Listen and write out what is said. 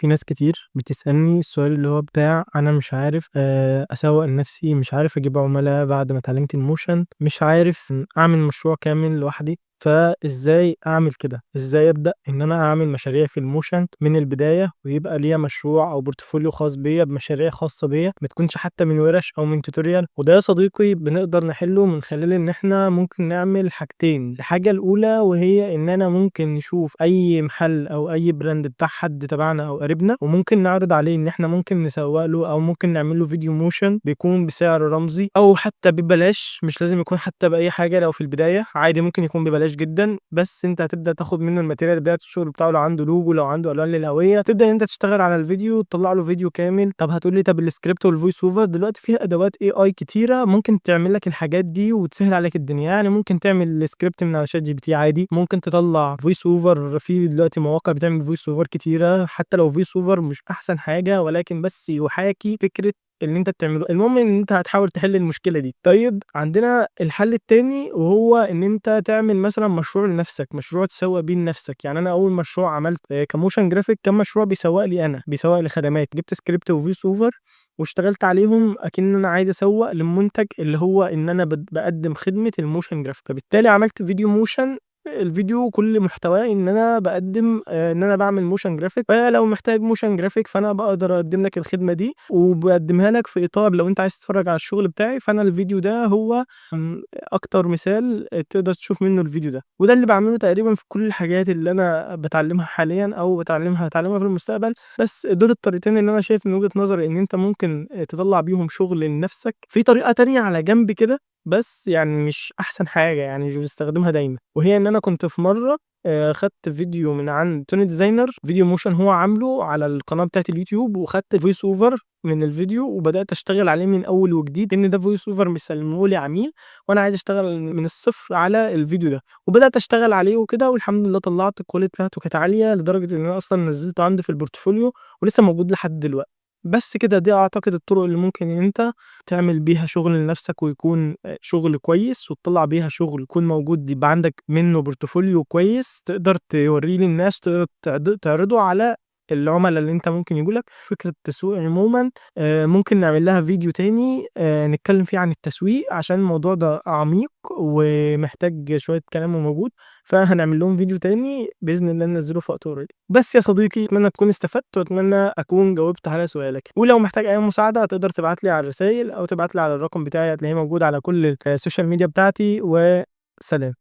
في ناس كتير بتسألني السؤال اللي هو بتاع أنا مش عارف أسوّق لنفسي، مش عارف أجيب عُملا بعد ما اتعلمت الmotion، مش عارف أعمل مشروع كامل لوحدي، فإزاي أعمل كده؟ إزاي أبدأ إن أنا أعمل مشاريع في الmotion من البداية ويبقى ليّا مشروع أو portfolio خاص بيّا بمشاريع خاصة بيّا، ما تكونش حتى من وِرَش أو من tutorial؟ وده يا صديقي بنقدر نحله من خلال إن إحنا ممكن نعمل حاجتين. الحاجة الأولى وهي إن أنا ممكن نشوف أي محل أو أي brand بتاع حد تبعنا أو قريبنا، وممكن نعرض عليه إن إحنا ممكن نسوّق له أو ممكن نعمل له فيديو motion بيكون بسعر رمزي أو حتى ببلاش، مش لازم يكون حتى بأي حاجة. لو في البداية عادي ممكن يكون ببلاش جدًا، بس أنت هتبدأ تاخد منه الmaterial بتاعة الشغل بتاعه، لو عنده logo، لو عنده ألوان للهوية، تبدأ إن أنت تشتغل على الفيديو وتطلّع له فيديو كامل. طب هتقول لي طب الscript والvoice over؟ دلوقتي في أدوات AI كتيرة ممكن تعمل لك الحاجات دي وتسهّل عليك الدنيا، يعني ممكن تعمل script من على ChatGPT عادي، ممكن تطلّع voice over، في دلوقتي مواقع بتعمل voice over كتيرة، حتى لو voice over مش أحسن حاجة ولكن بس يحاكي فكرة اللي أنت بتعمله، المهم إن أنت هتحاول تحل المشكلة دي. طيب، عندنا الحل التاني وهو إن أنت تعمل مثلًا مشروع لنفسك، مشروع تسوّق بيه لنفسك. يعني أنا أول مشروع عملته ك motion graphic كان مشروع بيسوّق لي أنا، بيسوّق لخدماتي، جِبت script وvoice over واشتغلت عليهم أكِن أنا عايز أسوّق للمنتج اللي هو إن أنا باقدّم خدمة الmotion graphic، فبالتالي عملت فيديو motion، الفيديو كل محتواه إن أنا باقدّم إن أنا باعمل motion graphic، فلو محتاج motion graphic فأنا باقدر أقدّم لك الخدمة دي وباقدّمها لك في إطار لو أنت عايز تتفرّج على الشغل بتاعي فأنا الفيديو ده هو أكتر مثال تقدر تشوف منّه الفيديو ده. وده اللي باعمله تقريبًا في كل الحاجات اللي أنا باتعلّمها حاليًا أو هاتعلّمها في المستقبل، بس دول الطريقتين اللي أنا شايف من وجهة نظري إن أنت ممكن تطلّع بيهم شغل لنفسك. في طريقة تانية على جنب كده بس يعني مش أحسن حاجة، يعني مش باستخدمها دايمًا، وهي إن أنا كنت في مرّة خدت فيديو من عند Tony Designer، فيديو motion هو عامله على القناة بتاعة اليوتيوب، وخدت voice over من الفيديو وبدأت أشتغل عليه من أول وجديد، إن ده voice over مسلمه لي عميل وأنا عايز أشتغل من الصفر على الفيديو ده، وبدأت أشتغل عليه وكده، والحمد لله طلّعت الquality بتاعته كانت عالية لدرجة إن أنا أصلًا نزّلته عندي في الportfolio ولسه موجود لحد دلوقتي. بس كده، دي أعتقد الطرق اللي ممكن إن أنت تعمل بيها شغل لنفسك ويكون شغل كويس، وتطلّع بيها شغل يكون موجود، يبقى عندك منّه portfolio كويس تقدر تورّيه للناس، تقدر تعرضه على العُملا اللي أنت ممكن ييجوا لك. فكرة التسويق عمومًا ممكن نعمل لها فيديو تاني نتكلم فيه عن التسويق، عشان الموضوع ده عميق ومحتاج شوية كلام ومجهود، فهنعمل لهم فيديو تاني بإذن الله ننزّله في وقت قريب. بس يا صديقي، أتمنى تكون استفدت وأتمنى أكون جاوبت على سؤالك، ولو محتاج أي مساعدة تقدر تبعت لي على الرسايل أو تبعت لي على الرقم بتاعي، هتلاقيه موجود على كل ال social media بتاعتي، وسلام.